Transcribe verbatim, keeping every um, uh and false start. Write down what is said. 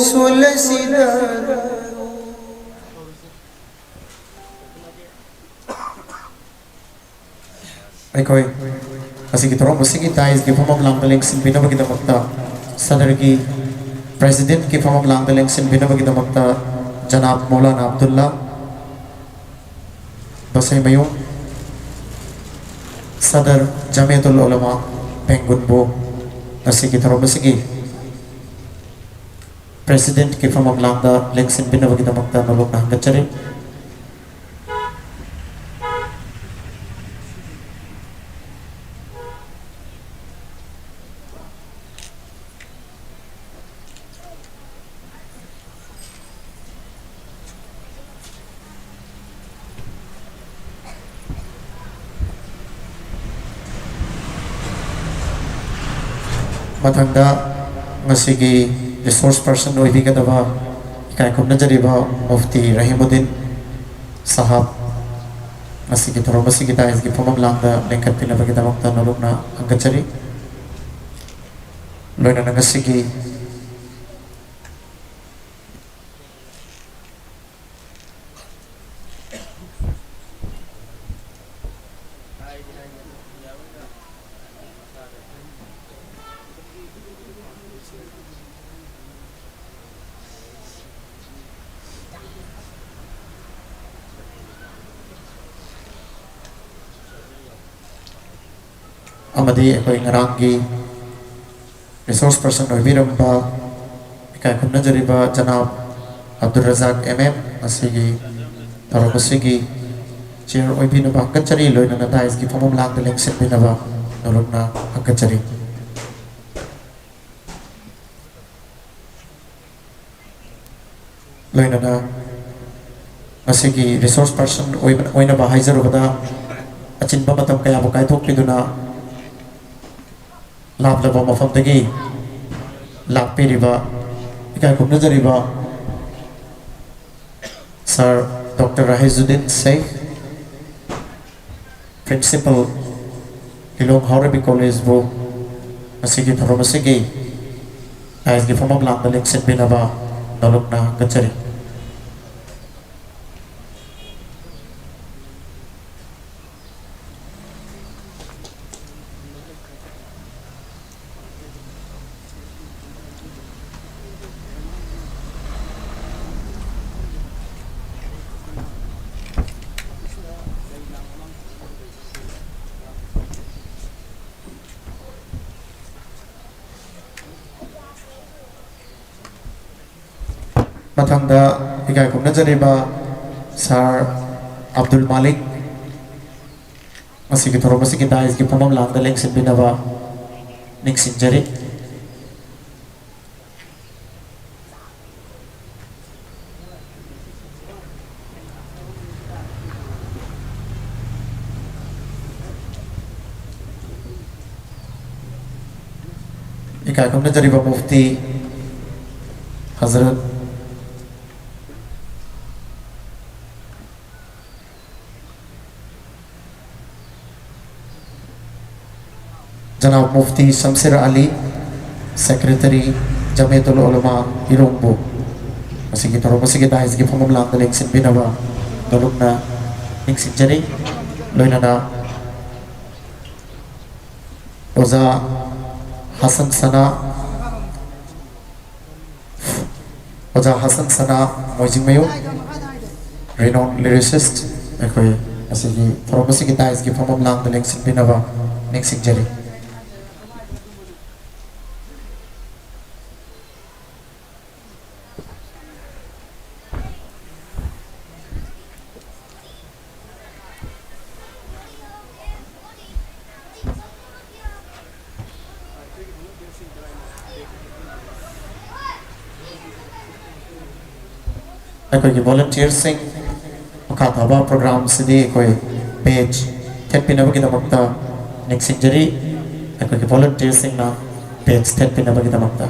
ꯁꯣꯜꯂꯁꯤꯗ꯫ ꯑꯩꯈꯣꯏ ꯉꯁꯤꯒꯤ ꯊꯧꯔꯝ ꯑꯁꯤꯒꯤ ꯗꯥꯏꯁꯀꯤ ꯐꯝꯐꯝ ꯂꯥꯡꯗ ꯂꯦꯡꯁꯤꯟꯕꯤꯅꯕꯒꯤꯗꯃꯛꯇ ꯁꯗꯔꯒꯤ ꯄ꯭ꯔꯦꯁꯤꯗꯦꯟꯠꯀꯤ ꯐꯝꯐꯝ ꯂꯥꯡꯗ ꯂꯦꯡꯁꯤꯟꯕꯤꯅꯕꯒꯤꯗꯃꯛꯇ ꯖꯅꯥꯕ ꯃꯧꯂꯥꯅꯥ ꯑꯕꯗꯨꯜꯂꯥ ꯕꯁꯩꯃꯌꯨꯝ, ꯁꯗꯔ ꯖꯃꯤꯌꯥꯇꯨꯜ ꯎꯂꯃꯥ ꯄꯦꯡꯒꯨꯟꯕꯨ ꯉꯁꯤꯒꯤ ꯊꯧꯔꯝ ꯑꯁꯤꯒꯤ ꯄ꯭ꯔꯦꯁꯤꯗꯦꯟꯠꯀꯤ ꯐꯝꯐꯝ ꯂꯥꯡꯗ ꯂꯦꯡꯁꯤꯟꯕꯤꯅꯕꯒꯤꯗꯃꯛꯇ ꯅꯣꯂꯨꯛꯅ ꯍꯪꯒꯠꯆꯔꯤ꯫ ꯃꯊꯪꯗ ꯉꯁꯤꯒꯤ ꯔꯤꯁꯣꯔꯁ ꯄꯔꯁꯟ ꯑꯣꯏꯕꯤꯒꯗꯕ ꯏꯀꯥꯏ ꯈꯨꯝꯅꯖꯔꯤꯕ ꯃꯨꯐꯇꯤ ꯔꯍꯤꯃꯨꯗꯤꯟ ꯁꯥꯍꯕ ꯉꯁꯤꯒꯤ ꯊꯧꯔꯝ ꯑꯁꯤꯒꯤ ꯗꯥꯏꯁꯀꯤ ꯐꯝꯐꯝ ꯂꯥꯡꯗ ꯂꯦꯡꯈꯠꯄꯤꯅꯕꯒꯤꯗꯃꯛꯇ ꯅꯣꯂꯨꯛꯅ ꯍꯪꯒꯠꯆꯔꯤ꯫ ꯂꯣꯏꯅꯅ ꯉꯁꯤꯒꯤ ꯑꯃꯗꯤ ꯑꯩꯈꯣꯏ ꯉꯔꯥꯡꯒꯤ ꯔꯤꯁꯣꯔꯁ ꯄꯔꯁꯟ ꯑꯣꯏꯕꯤꯔꯝꯕ ꯏꯀꯥꯏ ꯈꯨꯝꯅꯖꯔꯤꯕ ꯖꯅꯥꯕ ꯑꯕꯗꯨꯜ ꯔꯖꯥꯛ ꯑꯦꯝ ꯑꯦꯝ, ꯉꯁꯤꯒꯤ ꯊꯧꯔꯝ ꯑꯁꯤꯒꯤ ꯆꯤꯌꯔ ꯑꯣꯏꯕꯤꯅꯕ ꯍꯪꯒꯠꯆꯔꯤ, ꯂꯣꯏꯅꯅ ꯗꯥꯏꯁꯀꯤ ꯐꯝꯐꯝ ꯂꯥꯡꯗ ꯂꯦꯡꯁꯤꯟꯕꯤꯅꯕ ꯅꯣꯂꯨꯛꯅ ꯍꯪꯒꯠꯆꯔꯤ꯫ ꯂꯣꯏꯅꯅ ꯉꯁꯤꯒꯤ ꯔꯤꯁꯣꯔꯁ ꯄꯔꯁꯟ ꯑꯣꯏꯕ-, ꯑꯣꯏꯅꯕ ꯍꯥꯏꯖꯔꯨꯕꯗ ꯑꯆꯤꯟꯕ ꯃꯇꯝ ꯀꯌꯥꯕꯨ ꯀꯥꯏꯊꯣꯛꯄꯤꯗꯨꯅ ꯂꯥꯞꯂꯕ ꯃꯐꯝꯗꯒꯤ ꯂꯥꯛꯄꯤꯔꯤꯕ ꯏꯀꯥꯏ ꯈꯨꯝꯅꯖꯔꯤꯕ ꯁꯥꯔ ꯗꯣꯛꯇꯔ ꯔꯥꯍꯤꯖꯨꯗꯤꯟ ꯁꯦꯈ, ꯄ꯭ꯔꯤꯟꯁꯤꯄꯜ, ꯂꯤꯂꯣꯡ ꯍꯥꯎꯔꯩꯕꯤ ꯀꯣꯂꯦꯖꯕꯨ ꯉꯁꯤꯒꯤ ꯊꯧꯔꯝ ꯑꯁꯤꯒꯤ Daisꯒꯤ ꯐꯝꯐꯝ ꯂꯥꯡꯗ ꯂꯦꯡꯁꯤꯟꯕꯤꯅꯕ ꯅꯣꯂꯨꯛꯅ ꯍꯪꯒꯠꯆꯔꯤ꯫ ꯃꯊꯪꯗ ꯏꯀꯥꯏ ꯈꯨꯝꯅꯖꯔꯤꯕ ꯁꯥꯔ ꯑꯕꯗꯨꯜ ꯃꯥꯂꯤꯛ, ꯉꯁꯤꯒꯤ ꯊꯧꯔꯝ ꯑꯁꯤꯒꯤ ꯗꯥꯏꯁꯀꯤ ꯐꯝꯐꯝ ꯂꯥꯡꯗ ꯂꯦꯡꯁꯤꯟꯕꯤꯅꯕ ꯅꯤꯡꯁꯤꯡꯖꯔꯤ꯫ ꯏꯀꯥꯏ ꯈꯨꯝꯅꯖꯔꯤꯕ ꯃꯨꯐꯇꯤ ꯍꯖꯔꯠ ꯖꯅꯥꯕ ꯃꯨꯐꯇꯤ ꯁꯝꯁꯤꯔ ꯑꯂꯤ, ꯁꯦꯀ꯭ꯔꯦꯇꯔꯤ ꯖꯃꯦꯇꯨꯜ ꯎꯂꯃꯥ ꯏꯔꯣꯡꯕꯨ ꯉꯁꯤꯒꯤ ꯊꯧꯔꯝ ꯑꯁꯤꯒꯤ ꯗꯥꯏꯁꯀꯤ ꯐꯝꯐꯝ ꯂꯥꯡꯗ ꯂꯦꯡꯁꯤꯟꯕꯤꯅꯕ ꯅꯣꯂꯨꯛꯅ ꯅꯤꯡꯁꯤꯡꯖꯔꯤ꯫ ꯂꯣꯏꯅꯅ ꯑꯣꯖꯥ ꯍꯁꯟ ꯁꯅꯥ, ꯑꯣꯖꯥ ꯍꯁꯟ ꯁꯅꯥ ꯃꯣꯏꯖꯤꯡꯃꯌꯨꯝ, renowned lyricist, ꯑꯩꯈꯣꯏ ꯉꯁꯤꯒꯤ ꯊꯧꯔꯝ ꯑꯁꯤꯒꯤ ꯗꯥꯏꯁꯀꯤ ꯐꯝꯐꯝ ꯂꯥꯡꯗ ꯂꯦꯡꯁꯤꯟꯕꯤꯅꯕ ꯅꯤꯡꯁꯤꯡꯖꯔꯤ꯫ ꯑꯩꯈꯣꯏꯒꯤ volunteerꯁꯤꯡ, ꯃꯈꯥ ꯇꯥꯕ programꯁꯤꯗꯤ ꯑꯩꯈꯣꯏ badge ꯊꯦꯠꯄꯤꯅꯕꯒꯤꯗꯃꯛꯇ ꯅꯤꯡꯁꯤꯡꯖꯔꯤ꯫ ꯑꯩꯈꯣꯏꯒꯤ volunteerꯁꯤꯡꯅ badge ꯊꯦꯠꯄꯤꯅꯕꯒꯤꯗꯃꯛꯇ꯫